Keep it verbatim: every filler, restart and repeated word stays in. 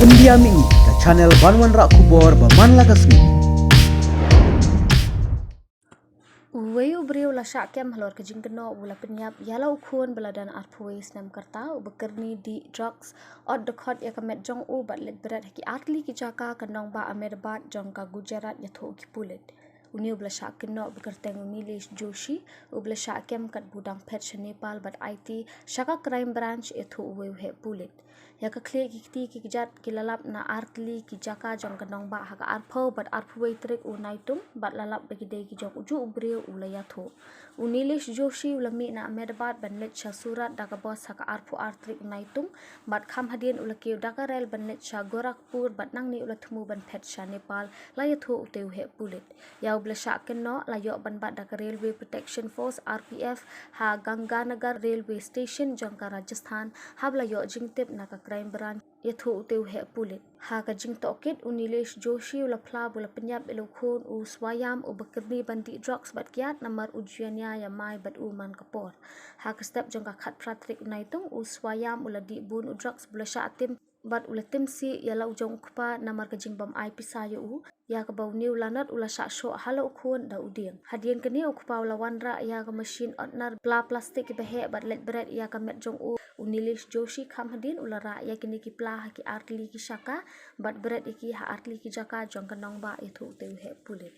India Mini, ka channel ban wanrah khubor ba man la ka sngi. Uwei u briew la shah kem halor ka jingkynnoh u la pynïap ïa la u khun ba la don arphew wei snem ka rta, u ba kyrni dih drugs, ot dkhot ïa ka met jong u bad leit bret ha ki artylli ki jaka ka nongbah Ahmedabad jong ka Gujarat, ïathuh ki pulit. Une u ba la shah kynnoh ba kyrteng u Nilesh Joshi, u ba la shah kem katba u dang phet sha Nepal bad aiti sha ka Crime Branch, ïathuh uwei u heh pulit. Ïa ka khlieh ki kti ki kjat ki la lap na artylli ki jaka jong ka nongbah ha ka arphew bad arphew wei tarik u Naitung bad la lap ba ki dei ki jong ujuh u briew u la ïathuh. U Nilesh Joshi u la mih na Ahmedabad ban leit sha Surat da ka bos ha ka arphew ar tarik u Naitung bad kham hadien u la kiew da ka rel ban leit sha Gorakhpur bad nangne u la thmu ban phet sha Nepal, la ïathuh utei u heh pulit. Ïa u ba la shah kynnoh la ïoh ban bat da ka Railway Protection Force, R P F, ha Ganganagar Railway Station jong ka Rajasthan, haba la ïoh jingtip na ka Crime Branch, ïathuh utei u heh pulit. Ha ka jingtohkit, u Nilesh Joshi u la phla ba u la pynïap ïa la u khun u Swayam u ba kyrni ban dih drugs bad kiad namar u ju ïania ïa mai bad u man ka por. Ha ka step jong ka khatphra tarik u Naitung, u Swayam u la dih bun u drugs ba u la shah tim bad u la tim sih ïa la u jong u kpa namar ka jingbym ai pisa ïa u, ïa kaba une u Lanot u la shah shoh ha la u khun da u dieng. Hadien kane u kpa u la wanrah ïa ka mashin otnar pla plastik kiba heh bad leit bret ïa ka met jong u. U Nilesh Joshi kham hadien u la rah ïa kine ki pla ha ki artylli ki shaka bad bret ïa ki ha artylli ki jaka jong ka nongbah, ïathuh utei u heh pulit.